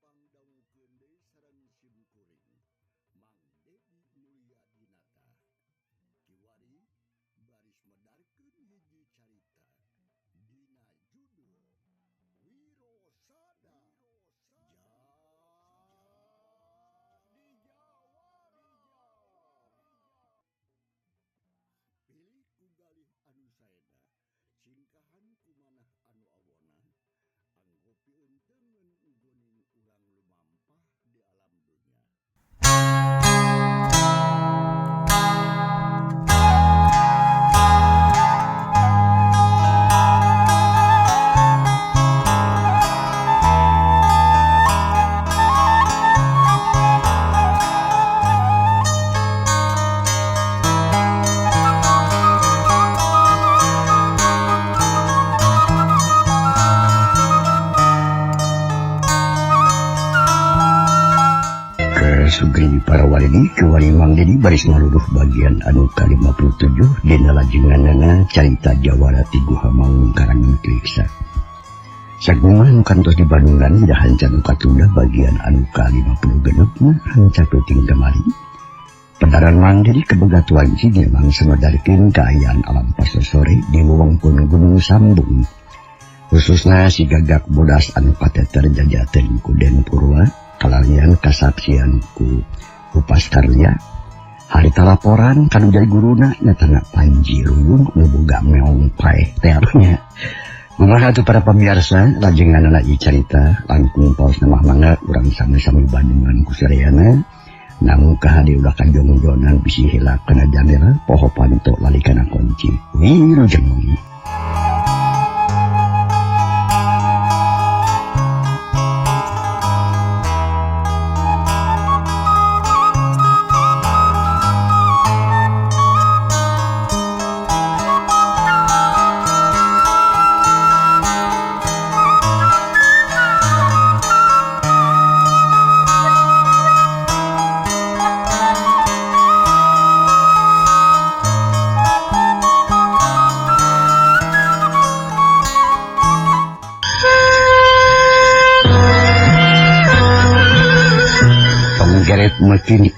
Pangdangukeun deui sareng simkuring Mang Dedi Mulyadinata. Kiwari baris medarkeun hiji carita dina judul Wirosada Jadi Jawara. Pilih ku galih anu saena, singkahan kumanah anu awona, anggo piunteungeun nggoning urang lumampah di alam dunya. Sugeng para walidi kewali Mang Dedi baris ngaluruh bagian anu ka-57 dina lajenganana carita Jawara ti Guha Maung karangan Kliksa. Sagungan kantos di Bandungan da hanca nu katunda bagian anu ka-56 mah hanca peuting kamari. Pedaran Mang Dedi kebegatuan cing memang samadarkeun kaayaan alam pasosore di wewengkon Gunung Sambung. Khususna si gagak bodas anu kateter jajaten ku Den Purwa kalalian kasaksian ku Upas Karya harita laporan kanu jadi guruna nyatana Panji Ruyung nu boga meong paeh ternya. Kumaha atuh para pamirsa lajenganana ieu carita langkung paos mah mangga urang sami-sami bandungan ku sadayana namun kahade ulah kajongjonan bisi hilap kana jandela poho panto lali kana kunci. Wilujeng.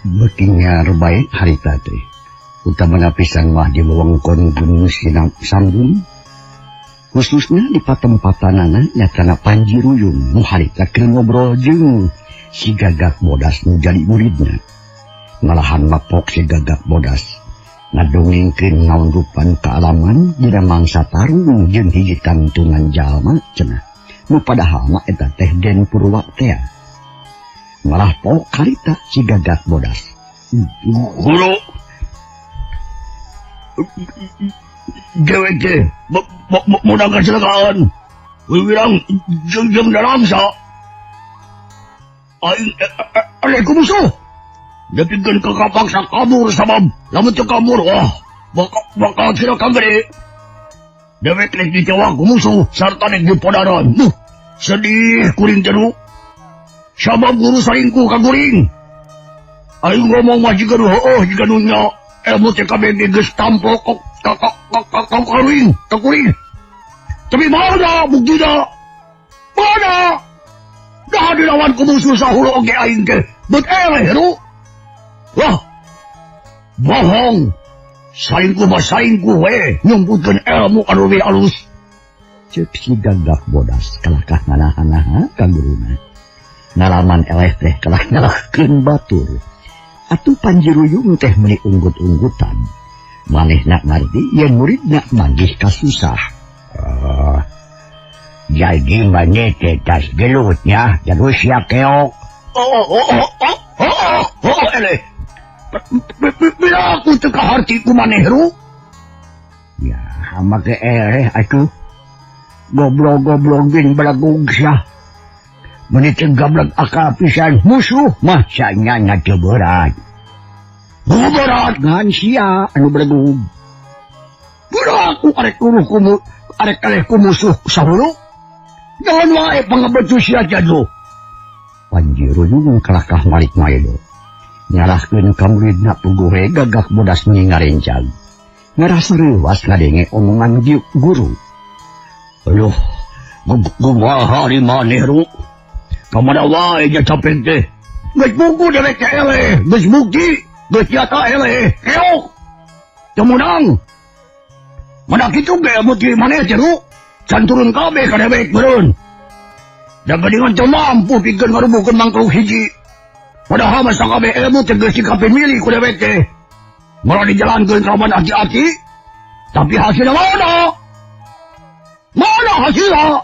Mekinya baik harita teh utamana pisan mah di wewengkon Gunung Sambung khususnya di patempatanana nyatana Panji Ruyung nu harita keur ngobrol jeung si gagak bodas nu jadi muridna. Malahan mapok si gagak bodas ngadongengkeun naon rupan kaalaman dina mangsa tarung jeung hiji kantungan jalma cenah nu padahal mah eta teh Den Purwa teh. Malah pok karita si gagak bodas. Guru, dewek teh menang kecelakaan. Wiwirang jeung dalam sa. Aing ku musuh. Nepikeun ka kapaksa kabur sabab lamun teu kabur wah bakal cilaka gede. Dewek rek ditewak ku musuh sarta rek dipodaran. Sedih kuring teh. Sabab guru saringkuh ka kuring. Aing ngomong mah jiga nu heueuh jiga nu nya ilmu teh kabeh geus tampok ka kuring, ka kuring. Tapi mana buktina? Mana? Dah dilawan ku musuh sahulu oge aing teh. Beut eleh ru. Wah. Bohong. Saringkuh mah saringkuh we nyumputkeun ilmu anu leuwih alus. Ceuk si gagak bodas kalakah nganaha-naha ka guruna. Ngalaman eleh teh kalah ngalahkeun batur. Atuh Panji Ruyung teh meuni unggut-unggutan. Manehna ngarti yen muridna manggih kasusah. Jadi maneh teh tas gelutnya terus sia keok. Oh, eleh. Bila aku teu kaharti ku maneh ru? Ya, make eleh atuh. Goblok-goblok jeung balagug sia. Meni teu gablek akal pisan musuh mah sanyana teu berat. Berat ngan sia anu belegug. Berat ku arek kuruh ku arek eleh ku musuh sahulu. Naon wae pangabecu sia jadu. Panji Ruyung kalakah malik maedo. Nyalahkeun ka muridna puguhe gagak bodas meuni ngarencag. Ngarasa reuwas ngadenge omongan guru. Aduh, kumaha ari maneh ru? Kamana wae nya capek teh. Geus buku dewek teh eleh, geus bukti, geus nyata eleh, keok. Teu meunang. Mana kitu ge ilmu ti maneh teh Ru? Can turun kabeh ka dewek meureun. Da geuningan teu mampu pikeun ngarubuhkeun mangkluk hiji. Padahal mah sakabeh ilmu teh geus dikapimilih ku dewek teh. Malah dijalankeun kalawan aki-aki, tapi hasilna mana? Mana hasilna?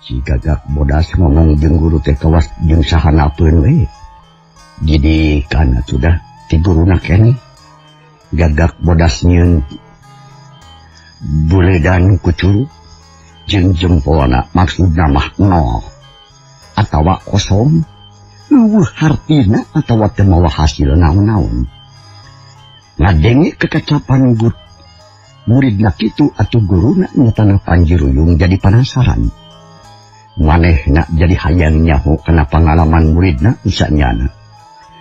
Si Gagak Bodas ngomong jeung guru teh kawas jeung sahanapeun we. Jadi kana sudah ti guruna keneh. Gagak Bodas nyieun buledan kucuru jeung jempolna maksudna mah nol atawa kosong. Eueuh hartina atawa teu mawa hasil naon-naon. Ngadenge kekacapan guru muridna kitu atuh guruna nyatana Panji Ruyung jadi penasaran. Manehna jadi hayang nyaho kana pangalaman muridna usanyana.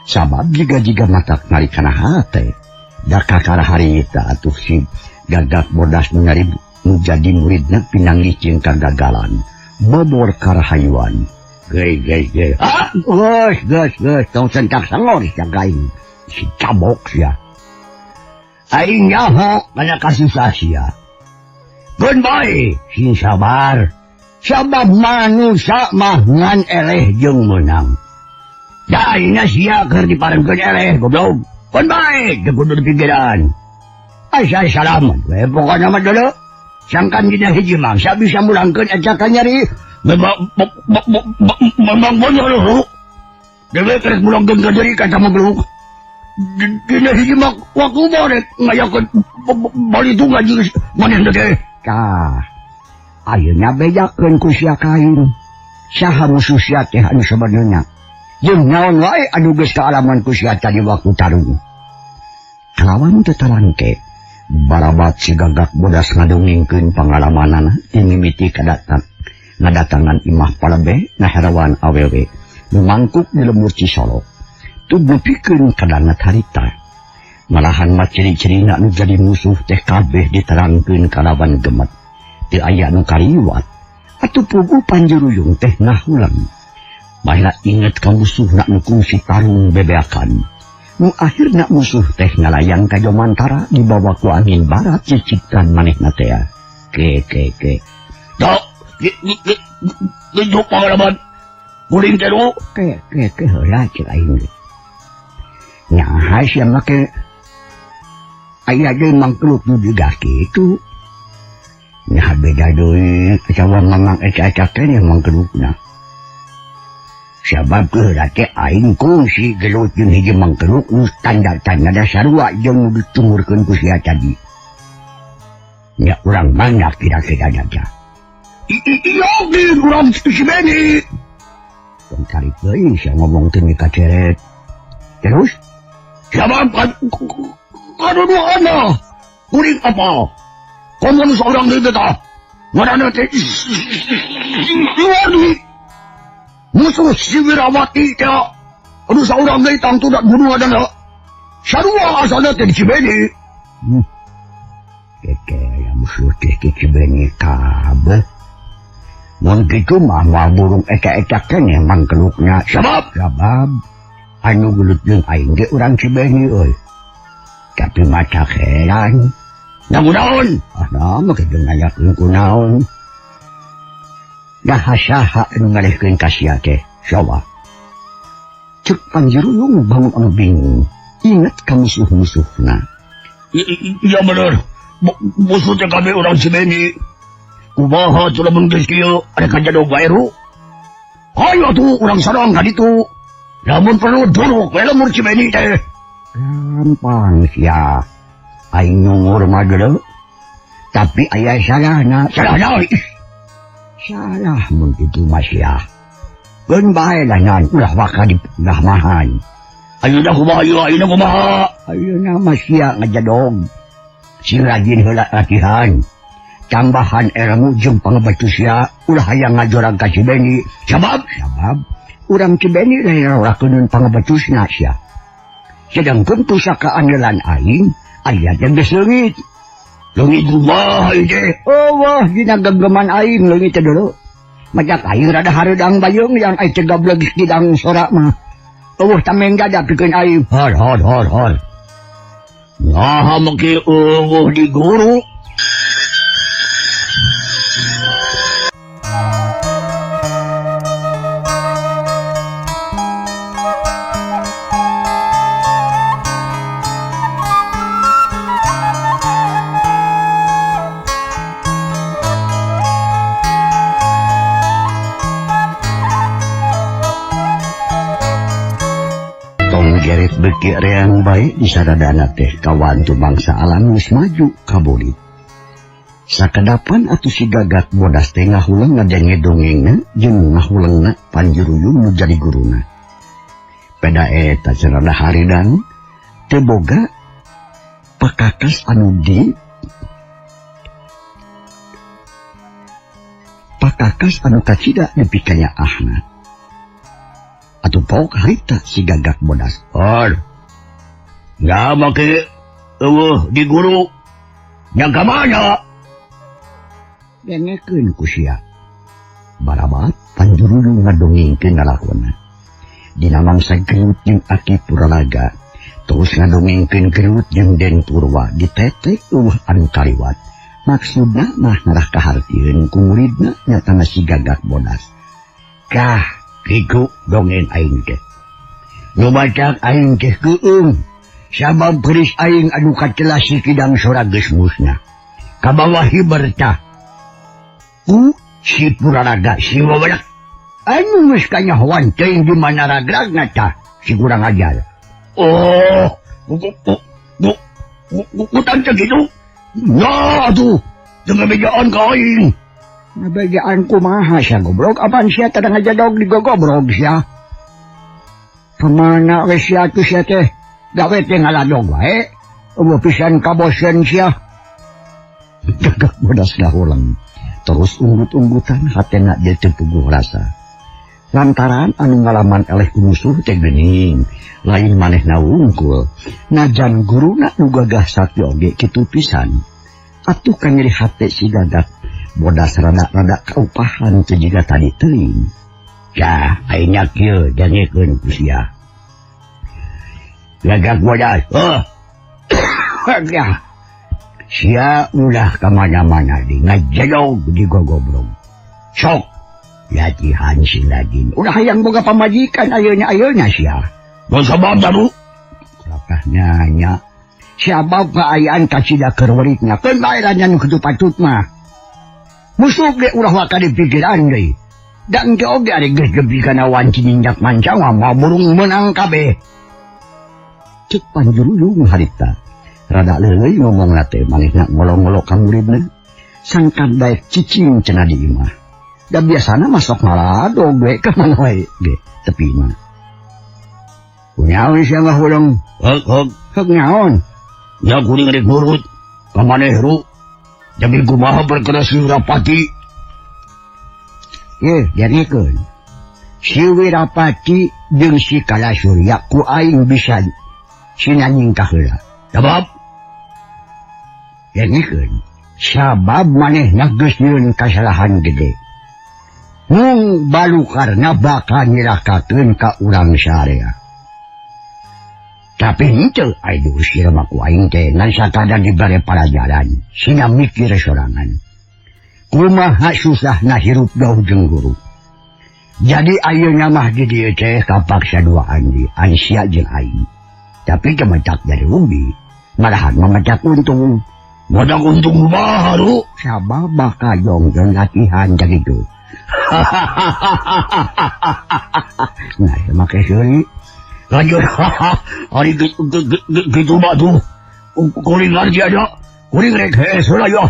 Sabab jiga-jiga matak narik kana hate. Da kakara harita atuh si Gagak Bodas nyari nu jadi muridna pinanggih jeung kagagalan. Bobor karahayuan. Geuy geuy geuy. Ah, geus geus geus tong sentak sangor sia aing. Si cabok sia. Aing nyaho kana kasusah sia. Geun bae, sing sabar. Sabab manusia mah ngan eleh jeung meunang. Da ayeuna sia keur diparengkeun eleh goblok. Keun bae teu kudu dipikiran. Asa salamet we pokona mah deuleu. Sangkan dina hiji mangsa bisa mulangkeun eta ka nyari. Memang bener lu. Dewek rek mulangkeun ka diri ka makhluk. Dina hiji mah waktu mah rek ngayakeun balitungan jeung manehna teh. Tah. Ayeuna bejakeun ku sia kain. Saha musuh sia teh anu sabenerna? Jeung naon wae anu geus kaalaman ku sia tadi waktu tarung. Kalawan teu tarangke, barabat si Gagak Bodas ngadongengkeun pangalamanana ti mimiti kadatang ngadatangan imah palebeh ngaherawan awewe nu mangkuk di lembur Cisolok. Tubuh pikeun kadangat harita. Malahan mah ciri-cirina nu jadi musuh teh kabeh diterangkeun kalawan gemet. Teu aya nu kariwat. Atuh puguh Panji Ruyung teh ngahulang. Baheula inget ka musuhna nu kungsi tarung bebeakan. Nu akhirna musuh teh ngalayang ka Jomantara dibawa ku angin barat ciciptan manehna teh. Ke ke ke. Da, gitu pangalaman. Kuring teh lu. Ke ke ke heula cek aing ge. Nya sia make aya deui mangkluk nu jiga kitu. Nya beda deui atawa mamang eta-eta keneh mangkelukna. Sabab geura teh aing kungsi gelut jeung hiji mangkeluk nu tanda-tanda da sarua jeung nu ditungurkeun ku sia tadi. Nya urang mana kira-kira aja. Iya ge urang si Beni. Tong tarik deui sia ngomong teh kaceret. Terus sabab kaduduana kuring apa? Komun seorang deui teh. Ngaranna teh Siwani. Musuh si Wirawati teh. Anu saurang deui tangtu da bunuh adana. Sarua asalna teh di Cibeni. Keke ya musuh teh di Cibeni kabeh. Mun kitu mah moal burung eta-eta keneh mangkelukna. Sabab? Sabab anu gelut jeung aing ge urang Cibeni euy. Tapi maca heran. Namun-naon? Ah, nah, mah kitu nanyakeun kunaon. Dah saha anu ngalehkeun ka sia teh? Sawa. Cek Panji Ruyung bangun anu bingung. Ingat ka musuh-musuhna. Iya bener. Musuh teh kabeh urang Cibeni. Kumaha atuh lamun geus kieu ada kajadog wae ru. Hayo atuh urang sarang ka ditu. Lamun perlu duruk we lemur Cibeni teh. Gampang sia. Aing nyungur mah deuleu. Tapi aya salahna. Salah naon? Salah mun kitu mah sia. Geun bae lah nyan ulah waka di rahmahan. Ayeuna kumaha ieu? Ayeuna kumaha? Ayeuna mah sia ngajadog. Sing rajin heula latihan. Tambahan ilmu jeung pangabacu sia ulah hayang ngajorang ka Cibeni. Sabab? Sabab urang Cibeni lain rakeunun pangabacusna sia. Sedangkeun pusaka andalan aing aya teh geus leungit. Leungit kumaha ieu teh? Eueuh dina genggeman aing leungit teh deuleu. Majak aing rada hareudang bayeung yang aing teh gableg kidang sora mah. Eueuh tameng dada pikeun aing. Hor hor hor hor. Naha meki eueuh di guru. Geret beki reang bae di saradana teh kawantu bangsa alam geus maju ka burit. Sakedapan atuh si Gagak Bodas teh ngahuleng ngadenge dongengna jeung ngahulengna Panjuruyung nu jadi guruna. Peda eta cenah haridang teu boga pakakas anu di pakakas anu kacida nepi ka nyaahna. Atuh paok harita si Gagak Bodas. Hor. Nggak make eueuh di guru. Nya ka mana? Dengekeun ku sia. Barabat Panjuruyung ngadongengkeun lalakonna. Dina mangsa Gerut jeung Aki Puralaga, terus ngadongengkeun Gerut jeung Den Purwa ditetek eueuh anu kaliwat. Maksudna mah ngarah kahartieun ku muridna nyatana si Gagak Bodas. Kah kitu dongeng aing teh. Nu bacak aing teh keueung. Sabab keris aing anu kacelah si kidang sora geus musnah. Kabawa hiber tah. Ku si Puralaga si wawadak. Anu geus kanyahoan teuing di mana ragragna tah si kurang ajar. Oh, ku tante kitu. Ya atuh, teu ngabejaan ka aing. Ngabejaan kumaha sia goblok apaan sia teh ngajadog digogobrog sia. Kamana we sia atuh sia teh gawe teh ngaladog wae. Eueuh pisan kabosen sia. Gagak Bodas ngahuleng. Terus unggut-unggutan hatena dia teu puguh rasa. Lantaran anu ngalaman eleh ku musuh teh geuning, lain manehna wungkul. Najan guruna nu gagah sakti oge kitu pisan. Atuh kanyeri hate si Gagak Bodas rada-rada kaupahan teu jiga tadi teuing. Cah, aing nya kieu dangekeun ku sia. Gagak Bodas, heuh. Ya. Sia ulah ka mana-mana di ngajedog di gogobrog. Sok latihan sing rajin. Ulah hayang boga pamajikan ayeuna-ayeuna sia. Mun sabab daru? Lakah nanya. Sabab kaayaan kacida keur weritna. Keun bae lanyan nu kitu patut mah. Musuh ge ulah waka dipikiran deui. Da engke oge ari geus gebi kana wanci ninjak mancang mah burung meunang kabeh. Cek Panjuruyung harita. Rada leuleui ngomongna teh manehna ngolong-ngolok ka muridna. Sangkan daek cicing cenah di imah. Da biasana masok ngaladog we ka mana wae ge tepi mah. Kunyaon sia ngahuleng? Heuk heuk. Heuk naon? Nya kuring rek nurut ka maneh ru. Jadi kumaha perkara si Wirapati? Ye, dengekeun. Si Wirapati jeung si Kalasurya ku aing bisa sinanyingkah heula. Sabab? Dengekeun. Sabab manehna geus nyieun kasalahan gede. Mung balukarna bakal nyerahkakeun ka urang sarea. Tapi henteu ai diusir mah ku aing teh ngan sakadar dibere palajaran, sina mikir sorangan. Kumaha susahna hirup jauh jeung guru. Jadi ayeuna mah di dieu teh kapaksa duaan di ansia jeung aing. Tapi teu mecak dari rugi, malahan memecak untung. Modal untung baru sabab bakal jongjon latihan kitu. Nah, make seuri. Lanjut, hari gitu mah tuh. Kuring lagi ada, kuring rek hees heula yo.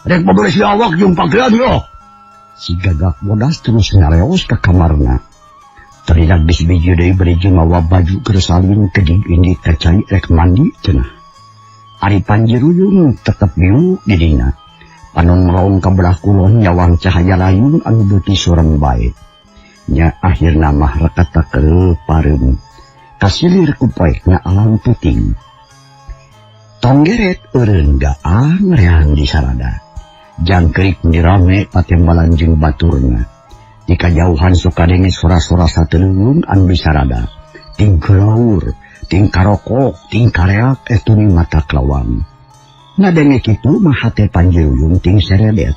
Rek bebersih awak jeung pakaian yo. Si Gagak Bodas terus ngareos ka kamarna. Teriak geus biji deui bari jeung mawa baju keur salin kedig indi ka cai rek mandi cenah. Ari Panjiruyung tetep diuk di dina. Panon melong ka belah kulon nyawang cahaya layung anu beuti soreng bae. Nya akhirna mah rekata keur pareum. Kasilir ku poekna alam puting. Tonggeret eureun gaang reang di sarada. Jangkrik nirame patembalan jeung baturna. Di kajauhan sok kadenge sora-sora sateuleung anu disarada. Ting gelaur, ting karokok, ting kareak etuni mata kelawang. Ngadenge kitu mah hate Panjiwuyung ting seredet.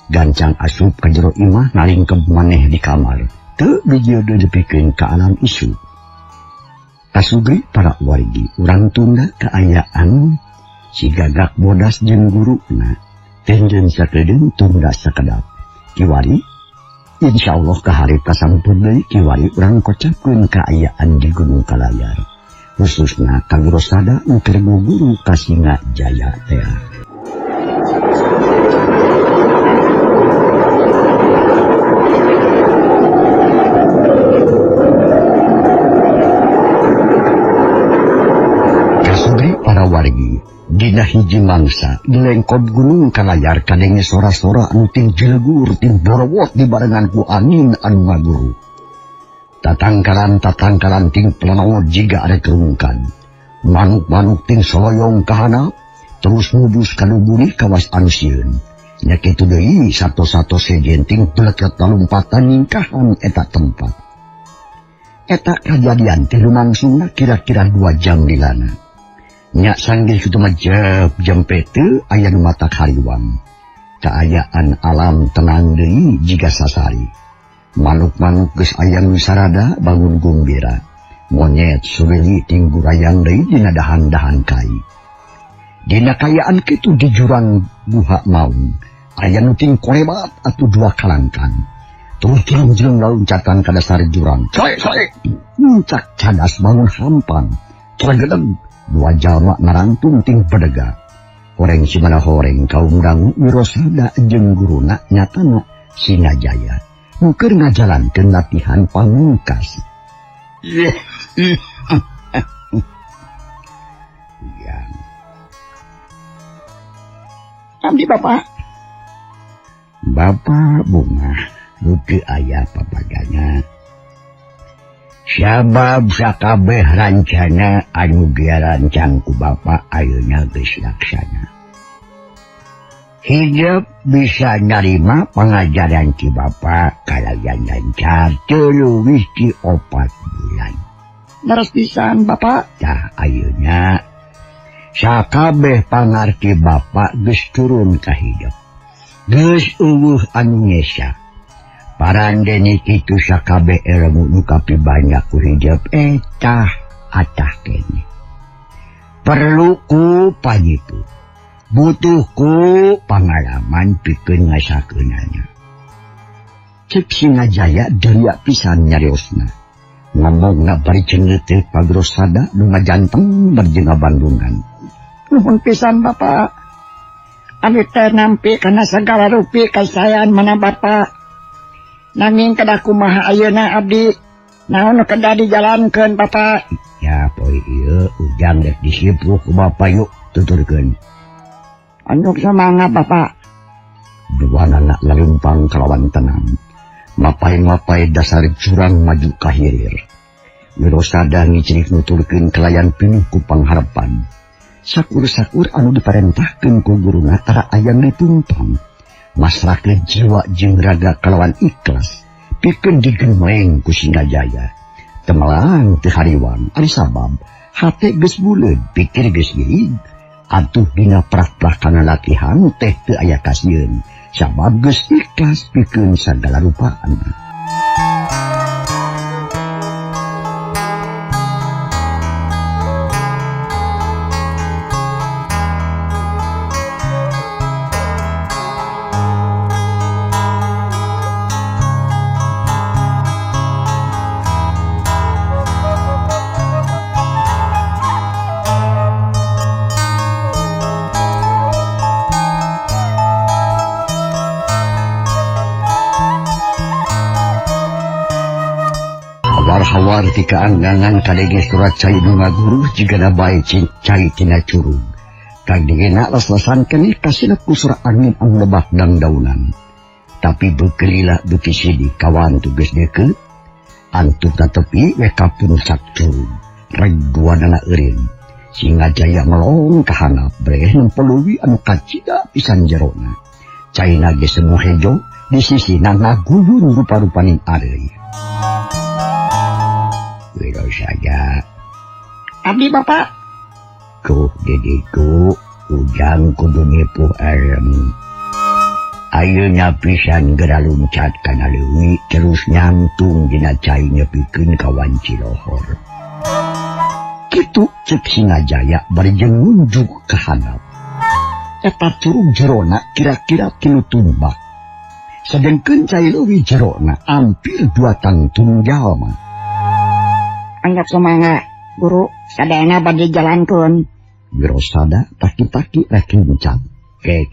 Gancang asup ka jero imah ngalingkeb maneh di kamar. Teu bijil deui dipikeun ka alam isu. Kasugri para wargi urang tunda kaayaan si Gagak Bodas jeung guruna. Tenjen sakedeung tunda sakedap. Kiwari insyaallah kaharep kasampun deui kiwari urang kocapkeun kaayaan di Gunung Kalayar. Khususna ka Wirosada nu keur guru ka Singajaya teh. Kasugri para wargi dina hiji mangsa di lengkob Gunung Kalayar kadenge sora-sora anu ting jelegur ting borowot dibarengan ku angin anu ngaguru. Tatangkalan-tatangkalan ting planawa jiga arek rungkan. Manuk-manuk ting soloyong kahana terus mudus kanu buri kawas anu sieun. Nya kitu deui sato-sato sejen ting bleket lalumpatan ningkahan eta tempat. Eta kajadian teh lumangsungna kira-kira 2 jam lilana. Nya sanggih kitu mah jep jempe teu aya nu matak hariwang. Kaayaan alam tenang deui jiga sasari. Manuk-manuk geus aya nu sarada bangun gumbira. Monyet surili ting gurayang deui dina dahan-dahan kai. Dina kayaan kitu di jurang guha maung aya nu ting korebat atuh 2 kalangkan. Terus jeleng-jeleng loncatan ka dasar jurang. Coe coe. Muncak cadas bangun hampang. Tergedeg 2 jalma narangtung ting bedega. Horeng simana horeng kaum dangu Wirosada jeung guruna nyatana Singajaya. Nu keur ngajalankeun latihan pamungkas. Abdi Bapak. Bapak bungah nu teu aya papagana. Sabab sakabeh rancana anu dirancang ku Bapak ayeuna geus laksana. Hidup bisa narima pengajaran ti Bapak kalayan lancar teu leuwih ti 4 bulan. Leres pisan Bapak. Tah ayeuna sakabeh pangarti Bapak geus turun ka hidup. Geus eueuh anu ngesa. Parandene kitu sakabeh ilmu nu kapibanyak ku hidup etah atah keneh. Perlu ku panyipu. Butuh ku pangalaman pikeun ngasakeunana. Cek Singajaya deria pisan nyariosna. Ngomongna bari cengeuteuh Pagrosada nu ngajanteng berjeng ngabandungan. Nuhun pisan Bapak. Abi teh nampi kana sagala rupi kasayaan mana Bapak. Nanging kedah kumaha ayeuna abdi? Naon nu kedah dijalankeun Bapak? Ya poe ieu ujang rek disipuh ku Bapak yuk tuturkeun. Anduk semangat Bapak. Dua anak lalumpang kalawan tenang. Mapai-mapai dasar jurang maju ka hilir. Wirosada ngicrik nuturkeun kalayan pinuh ku pangharapan. Sakur-sakur anu diparentahkeun ku guruna tara aya dituntong. Masrahkeun jiwa jeung raga kalawan ikhlas. Pikeun digemleng ku Singajaya. Temelang teu hariwang ari sabab hate geus buleud pikir geus girig. Atuh dina prak-prakana latihan teh teu aya kasieun sabab geus ikhlas pikeun sagala rupaan. Hawar-hawar ti kaanggangan kadenge surat cai nu ngaguru jigana bae cai tina curug. Kadengena les-lesan keneh kasilep ku sora angin anu lebak dangdaunan. Tapi beukeulila beuki sidi kawan tu geus deukeut. Antukna tepi we ka puncak curug. Reg duanana eureun. Singajaya melong ka handap breh nempo leuwi anu kacida pisan jerona. Caina ge semu hejo Di sisina ngaguyun rupa-rupaning areuy. Wirosada. Abdi Bapak. Tuh dediku ujang kudu nipuh erem. Ayeuna pisan geura luncat kana leuwi terus nyangtung dina cai nepikeun ka wanci lohor. Kitu cek Singajaya bari jeung ngunjuk ka handap. Eta curug jerona kira-kira 3 tumbak. Sedengkeun cai leuwih jerona hampir 2 tangtung jalma. Anggap sumangga guru sadayana bade jalankeun. Wirosada taki-taki rek luncat. Ke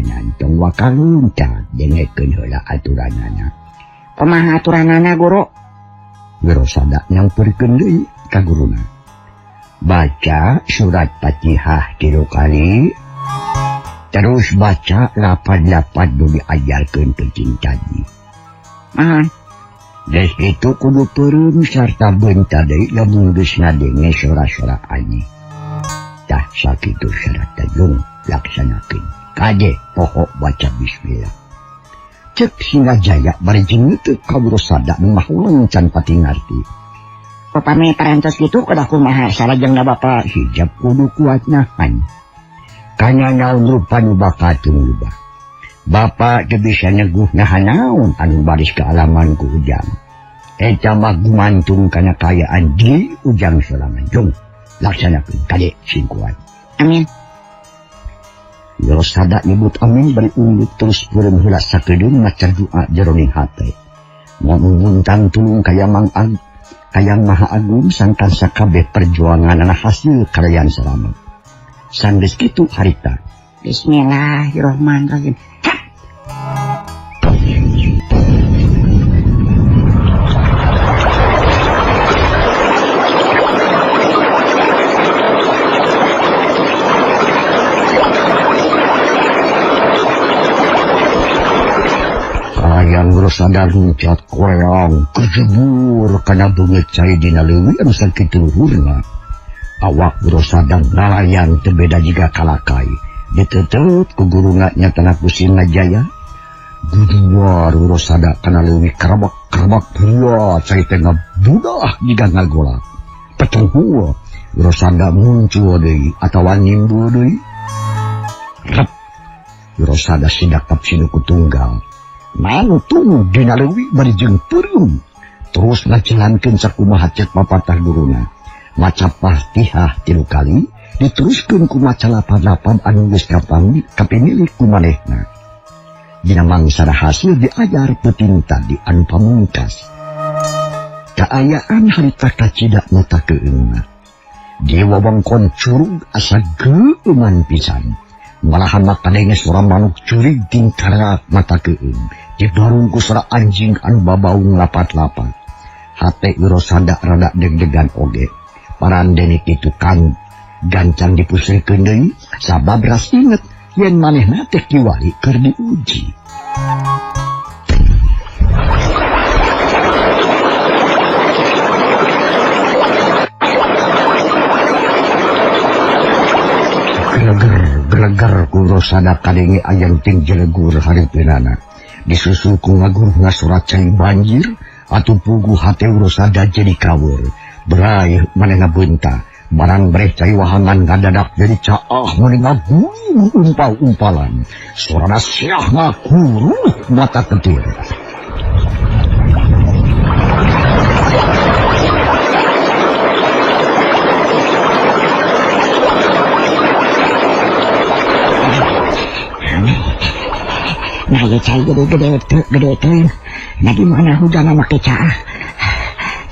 nyantung wakal luncat dengekeun heula aturanana. Kumaha aturanana guru? Wirosada nyamperkeun deui ka guruna. Baca surat Fatihah 3 kali. Terus baca 88 nu diajarkeun ke cintadi. Geus kitu kudu peureum sarta beunta deui lamun geus ngadenge sora-sora aneh. Tah sakitu syarat jung laksanakeun. Kade pokok baca bismillah. Cek Singajaya bari jeung teu ka Wirosada nu mahulang can pati ngarti. Upami parantos kitu kedah kumaha salajengna Bapak? Hijab kudu kuat nahan. Kana naon rupa nu bakatung lubah. Bapak teu bisa neguh nahan naon anu baris kealaman ku ujang. Eta mah gumantung kana kaayaan di ujang sorangan. Jung laksanakeun kade sing kuat. Amin. Wirosada nyebut amin bari ungguk terus peureum heula sakedeung maca doa jeroning hate. Mun tulung ka Mang Ag, Kayang Maha Agung sangkan sakabeh perjuanganana hasil kalayan salamet. Sanggeus kitu harita. Bismillahirrahmanirrahim. Kayang Wirosada luncat koreang kejebur kana beungeut cai dina leuwi anu sakitu luhurna. Awak Wirosada ngalayang teu beda jiga kalakai. Diteuteup ku guruna nyatana ku Singajaya. Guduar Wirosada kana leuwi kerebak-kerebak buah cai teh ngabudah jiga ngagolak. Petuhu Wirosada muncul deui atawa nimbul deui. Rep Wirosada sidakap sinuku tunggal. Mantung dina leuwi bari jeung peureum. Terus ngajalankeun sakumaha cek papatah guruna. Maca Fatihah 3 kali diteruskeun ku maca 88 anu geus kapimilik ku manehna. Dina mangsana hasil diajar peuting tadi anu pamungkas. Kaayaan harita kacida mata keungna. Di wewengkon curug asa geueuman pisan. Malahan makadenge suara manuk curig tingkarak mata keung. Dibarung ku suara anjing anu babaung lapat-lapat. Hate Wirosada rada deg-degan oge. Parandene kitu kan gancang dipusrikeun deui sabab ras inget yen manehna teh kiwari keur diuji. Geleger ku Wirosada kadenge ayang ting jelegur hareupeunana. Disusul ku ngaguruhna surat cai banjir atuh puguh hate Wirosada jadi kaweur. Beraih manehna beunta, barang breh cai wahangan ngadadak jadi caah meuni ngaguyuh umpal-umpalan. Sorana siah ngaguruh mata ketir. Nah, ya cai gede-gede gede teuing. Nah, di mana hujan make caah.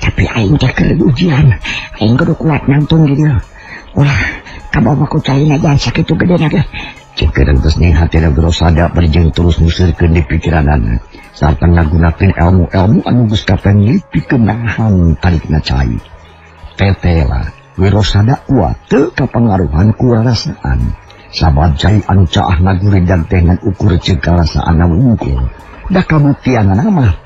Tapi aing teh keur ujian. Aing kudu kuat nangtung di dieu. Ulah kabawa ku caina jangan sakitu gedena ge. Ceuk geus ning hatena Wirosada bari jeung terus musirkeun di pikiranana. Sarta ngagunakeun ilmu-ilmu anu geus kapengilik pikeun nahan tarikna cai. Tetela Wirosada kuat teu kapangaruhan ku rarasaan. Sabab cai anu caah ngaguridag teh ngan ukur ceuk karasaanna wungkul. Da kabuktianana mah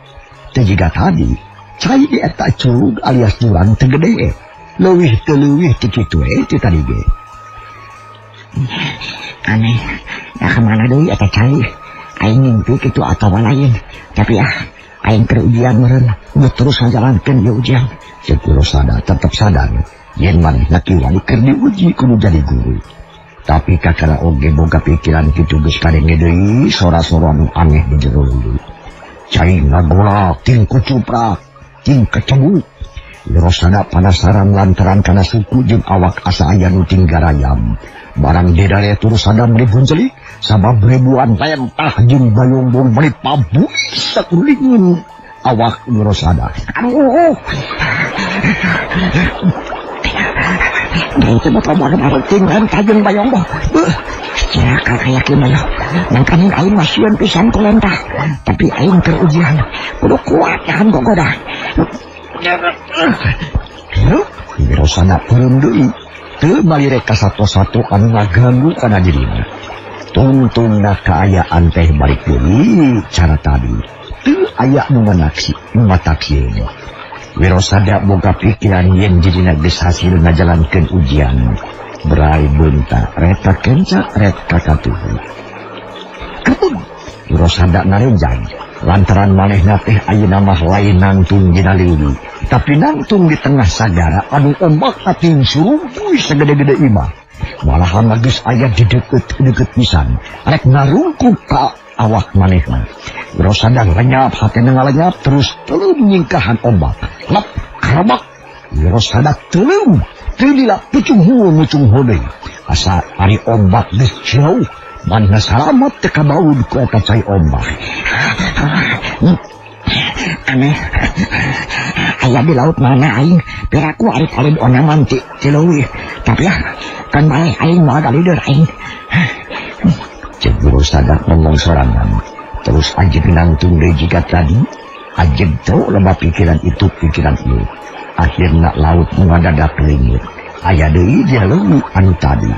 teu jiga tadi. Cai di eta curug alias jurang teu gede. Leuwih teu leuwih ti kitu we ti tadi ge. Aneh, da kamana deui eta cai? Aing mimpi kitu atawa lain. Tapi ah, aing keur ujian meureun, nu terus ngajalankeun ieu ujian. Ceuk Wirosada tetep sadar yen manehna kiwari keur diuji kudu jadi guru. Tapi kakara oge boga pikiran kitu geus kadenge deui sora-sora nu aneh di jero leuweung. Cai ngagolak, ting kucuprak, ting kecebuk. Wirosada panasaran lantaran kana suku jeung awak asa aya nu ting garayam. Barang didare terus sada meuli buncelik, sabab ribuan lentah jeung bayongbong meuli pabui sakulingun awak Wirosada. Aduh. Itu bakal baru lentah jeung bayongbong. Beuh, cilaka kaya kieu mah. Mangkaning aing mah sieun pisan ku lentah. Tapi aing keur ujian, kudu kuat tahan gogoda. Wirosada peureum deui. Teu balire ka sato-sato anu ngaganggu kana dirina. Tungtungna kaayaan teh balik deui cara tadi. Teu aya nu manaksi, nu mataksieun. Wirosada boga pikiran yen dirina geus hasil ngajalankeun ujian. Berai beunta, reta kenca, reta katuhu. Kebun Wirosada narenjang. Lantaran manehna teh ayeuna mah lain nangtung dina leuweung, tapi nangtung di tengah sagara anu ombakna ting surungkuy sagede-gede imah. Malahan geus aya di deukeut-deukeut pisan, arek ngarungkup ka awak manehna. Wirosada lenyap, hatena ngalenyap terus teuleum nyingkahan ombak. Lep karebak, Wirosada teuleum, teu lila pucung hueu mucung deui. Asa ari ombak geus jauh. Manehna salamat teu kabaud ku eta cai ombak. Aneh. Aya di laut mana aing? Piraku ari palid onaman ti leuwih. Tapi ah, kan bae aing moal galider aing. Ceuk Wirosada ngomong sorangan. Terus ajeg nangtung deui jiga tadi. Ajeg teu loba pikiran itu pikiran ieu. Akhirna laut nu ngadadak leungit. Aya deui di leuwih anu tadi.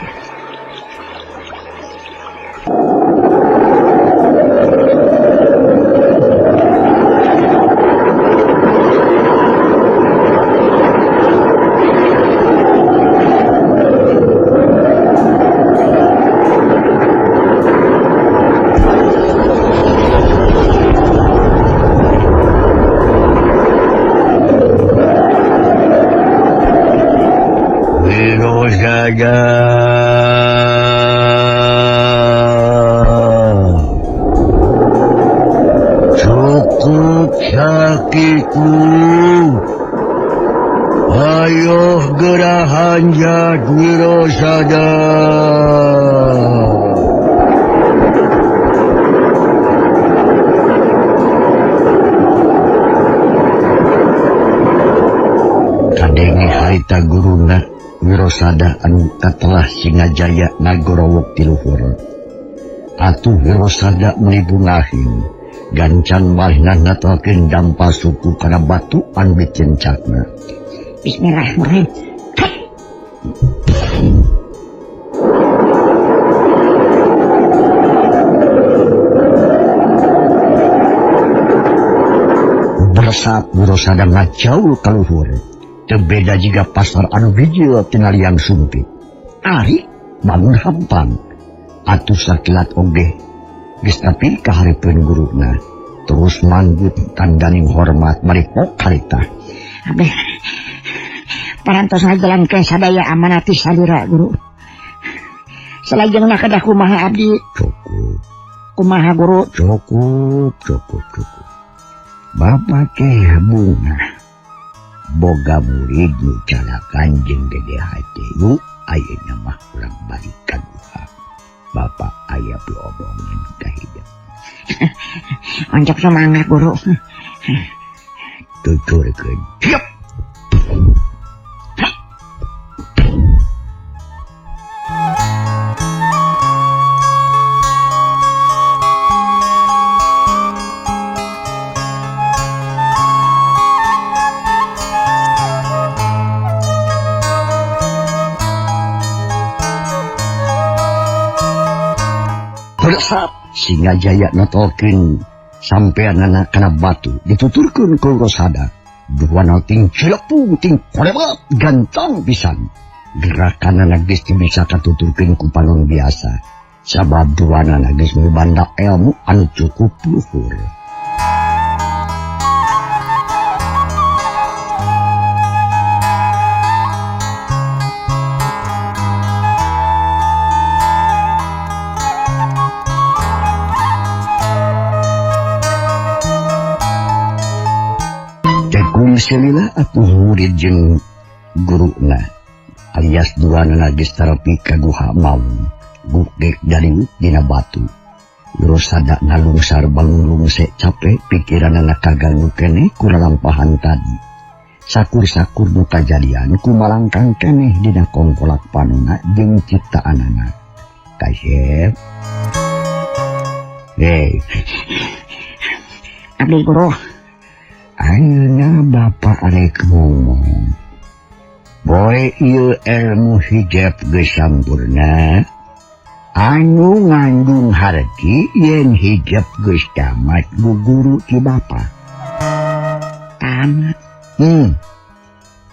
Cukup sakitmu. Ayo gerahan jat Wirosada. Kadenge harita guruna Wirosada anu katelah Singajaya ngagorowok ti luhur. Atuh Wirosada meuli bungahin. Gancang manehna natokeun dampa suku kana batu anu dicencakna. Bismillahirrahmanirrahim. Bersat Wirosada ngajauh ka luhur. Teu beda jiga pasar anu bijil tina liang sumpit. Ari bangun hampang. Atuh sakilat oge geus nepi ka hareupeun guruna. Terus manggut tandaning hormat bari pok harita. Abeh parantos ngajalankeun sadaya amanat ti salira guru. Salajengna kedah kumaha abdi? Cukup. Kumaha guru? Cukup, cukup, cukup. Bapak teh bunga. Boga murid nu calakan jeung gede hate yuk ayeuna mah urang balik ka guha. Bapak aya piobongan ka hideung. Oncok semangat guru. Tuturkeun. Siap. Bersap Singajaya notolkeun sampeanana kana batu dituturkeun ku Rosada. Dua ting cilepung ting kolebat gantang pisan. Gerakanana geus teu bisa katuturkeun ku panon biasa. Sabab duanana geus mibanda ilmu anu cukup luhur. Cekung selila atuh murid jeung guruna alias duanana geus tarepi ka guha maung. Gugek dari dina batu. Rosada nalungsar bangun lungse capek pikiranana kaganggu keneh ku lalampahan tadi. Sakur-sakur nu kajadian ku malangkang keneh dina kongkolak panona jeung ciptaanana. Kasep. Hei. Abdi guru. Ayeuna bapak arek ngomong. Boy ieu ilmu hijab geus sampurna. Anu ngandung harti yen hijab geus tamat bu guru ti bapa. Tamat.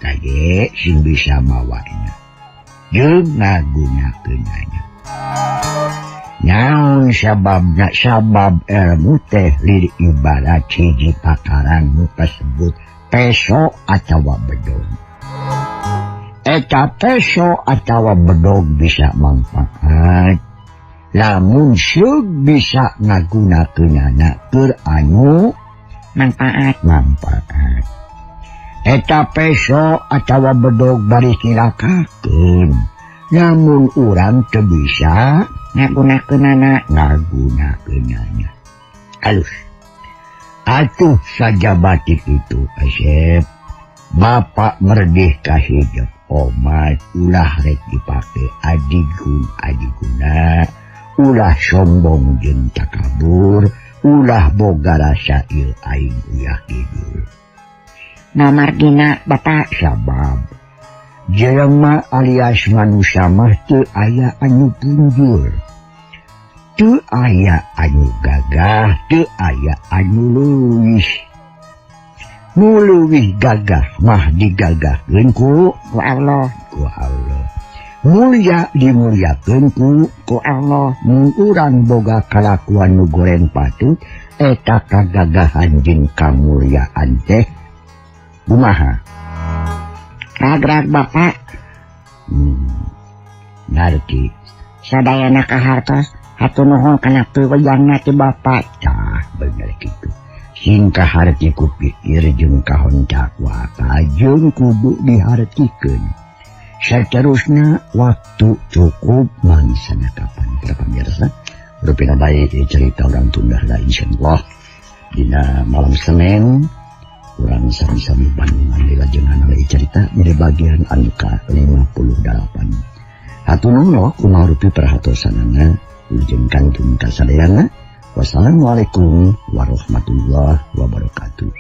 Kade sing bisa mawana. Jeung ngagunakeunana. Naon sababna sabab ilmu teh lir ibarat hiji pakaran nu kasebut peso atawa bedog. Eta peso atawa bedog bisa mangfaat. Lamun seug bisa ngagunakeunana keur anu manfaat. Manfaat. Eta peso atawa bedog bari cilakakeun. Lamun urang teu bisa ngagunakeunana. Ngagunakeunana. Alus. Atuh sajabatik itu kasep. Bapak merdeh ka hijab omat ulah rek dipake adigun adiguna. Ulah sombong jeung takabur, ulah boga rasa ieu aing uyah kidul. Namargina bapak sabab jelema alias manusia mah teu aya anu punjul, teu aya anu gagah, teu aya anu leuwih. Nu leuwih gagah mah digagahkeun ku Allah, ku Allah. Mulia dimuliakeun ku Allah. Mun urang boga kalakuan nu goreng patut eta kagagahan jeung kamuliaan teh kumaha? Ragrag bapak. Ngarti. Sadayana kahartos hatur nuhun kana piwejangna ti bapak. Tah bener kitu. Sing kaharti ku pikir jeung kahonca ku akal jeung kudu dihartikeun. Seterusnya waktu cukup mangsana kapan para pemirsa rupina baik cerita orang tunda lah insyaallah dina malam Senin urang sami-sami bandungan dilajengan oleh cerita dari bagian anu ka-58. Hatur nuhun kumaha rupi perhatosanana wilujeng kantun kasadayana. Wassalamualaikum warahmatullahi wabarakatuh.